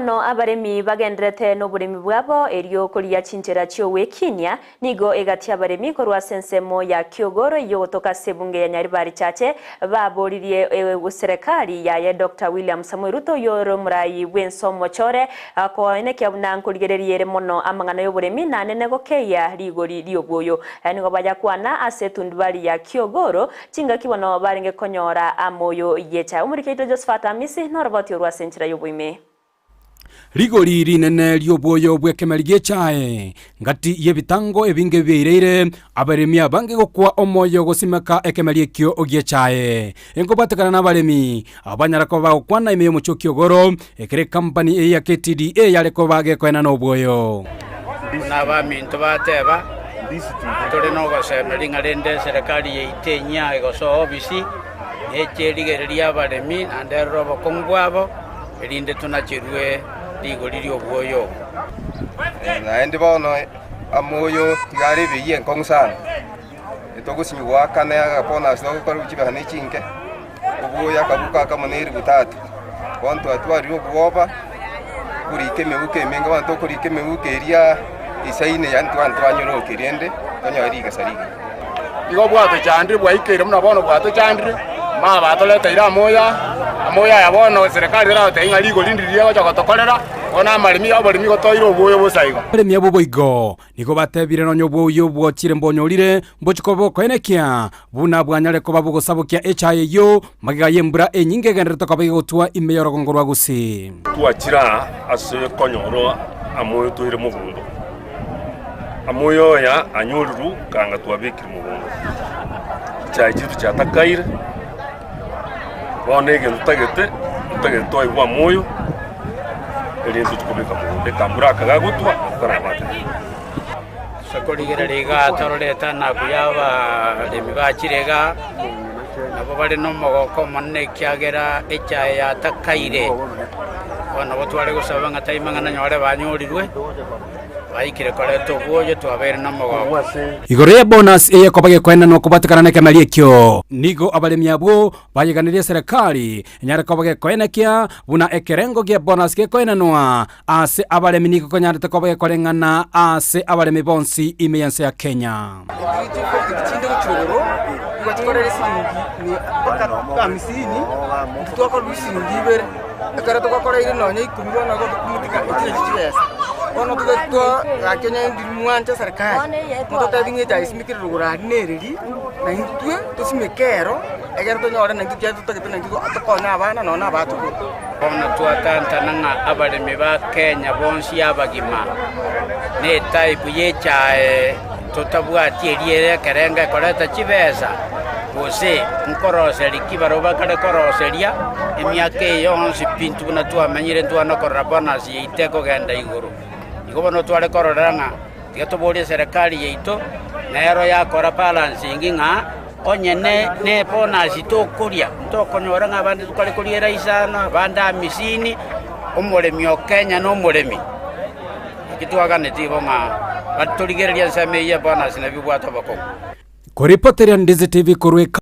bono abaremi bagendererete noboremi bwabo, erio korigia chinchera chi'ogwekinia, nigo egati abaremi korwa ase ensemo ya Kiogoro eyio gotoka ase ebunge ya Nyaribari Chache baboririe serekari yaye Doctor William Samoei Ruto oyio ore omorai bw'ense omochore koenekia buna nkorigereria ere mono amang'ana y'oboremi nanene gokeyia rigori ri'obwoyo. Nigo bayakwana ase etundubari ya Kiogoro Chingaki bono barenge konyora amoyo y'echae. Omoriki oito Josephat Amisi noroboti orwo ase enchera y'oboime. Rigori rinene ri'obwoyo bw'ekemeri gi'echae, ngati y'ebitango ebinge biaireire abaremi abange gokwa omoyo gosimeka ekemeri ekio gi'echae. Enkobwatekana nabaremi abanyara koba bagokwana ime y'omochie o Kiogoro, ekero ekampani eye ya KTDA yare koba gekoenana obwoyo. Buna abaminto bateba, Ntore nogosemeria ng'a rende eserekari yaito enyia egosoa obisi, neche erigererie abaremi naende erore obokong'u bwabo, erinde tonacherwe rigori ri'obwoyo obo. Naende bono amoyo tiga are ebei enkong'u sana, etogosinywa goakana agabonus togokora chibesa ne chinke, oboyo akabuko akamo na elifu tatu. Bono twatwarire obwoba, korika emebuko emenge bono tokorika emebuko eria isaine yaani twani twanyorokia rende tonyore rigesa rigiya. Nigo bwatochandire bwaikeire buna bono bwatochandire, mama batoreteire amoyo aya, amoyo aya bono eserekari eragotebia ng'a rigori ndiri riagocha gotokorera, bono amaremi oboremi igo toire obwoyo bosa igo. Abaremi abwo boigo Nigo batebire nonya obwoyio bwochire mbonyorire, mbochie koba okoenekia, buna bwanyare koba bogosabokia echaye eyio, magega y'embura enyinge egendererete koba egotwa ime y'orogongo rwa Gusii. Twachire aa ase konyora amoyo toire mogondo. Amoyo oya anyorirwe kanga twabekire mogondo. Chichae chiaito chiatakaire, bono egento totagete, totagete twaigwa amoyo, erinde tochie kobeka mogondo. Ekambura aka gagotwa, totarabata. Ase korigereria iga torore etanaku y'abaremi bachire iga, nabo bare nomogoko omonene ekiagera echae yatakaire. Bono nabo tware gosaba ng'a taima ng'a nonyore banyorirwe, baikire koreta obwoyo twabeire nomogoko. Igoro ye bonus eye koba gekoenanwa kobwatekana nekemeria ekio. Nigo abaremi abwo bayeganirie eserekari enyare koba gekoenekia buna ekerengo gie bonus gekoenanwa ase abaremi nigo konyarete koba gekoreng'ana ase abaremi bonsi ime y'ense ya Kenya. Chinde gochia igoro, nigo chikorera esiringi mia mpaka hamsini, intwe twakorwa esiringi ibere, ekero twakoreire nonya ikomi bono igo tokomotiga echi nachi chibesa. Bono tobe twa gaki onye ndiri mwancha serikali, mototebi ng'a echae esimekire rogoro aria nereri, na intwe tosimeke ero, egere tonyore naintwe ekiagera totagete naintwe tokonye abana nonya na abachokoro. Bono twatantana ng'a abaremi ba Kenya bonsi abagima netype y'echae totabwati eria ekerengo ekoreta chibesa, gose nkoroseria ki barabwo bakare koroseria emiaka eye yonsi pi intwe buna twamenyire ntwana korora bonus yaito ekogenda igoro. Igo bono tware korora ng'a tiga toborie eserekari yaito nero yakora balancing ng'a onye ne nebonus tokoria ntokonyora ng'a abande tokare koria eraisano abande amisini, omoremi o Kenya na omoremi. Naki twaganetie igo ng'a batorigererie ensemo eyio ya bonus nabio bwate obokong'u. Koripoteria Ndizi TV korwa eka.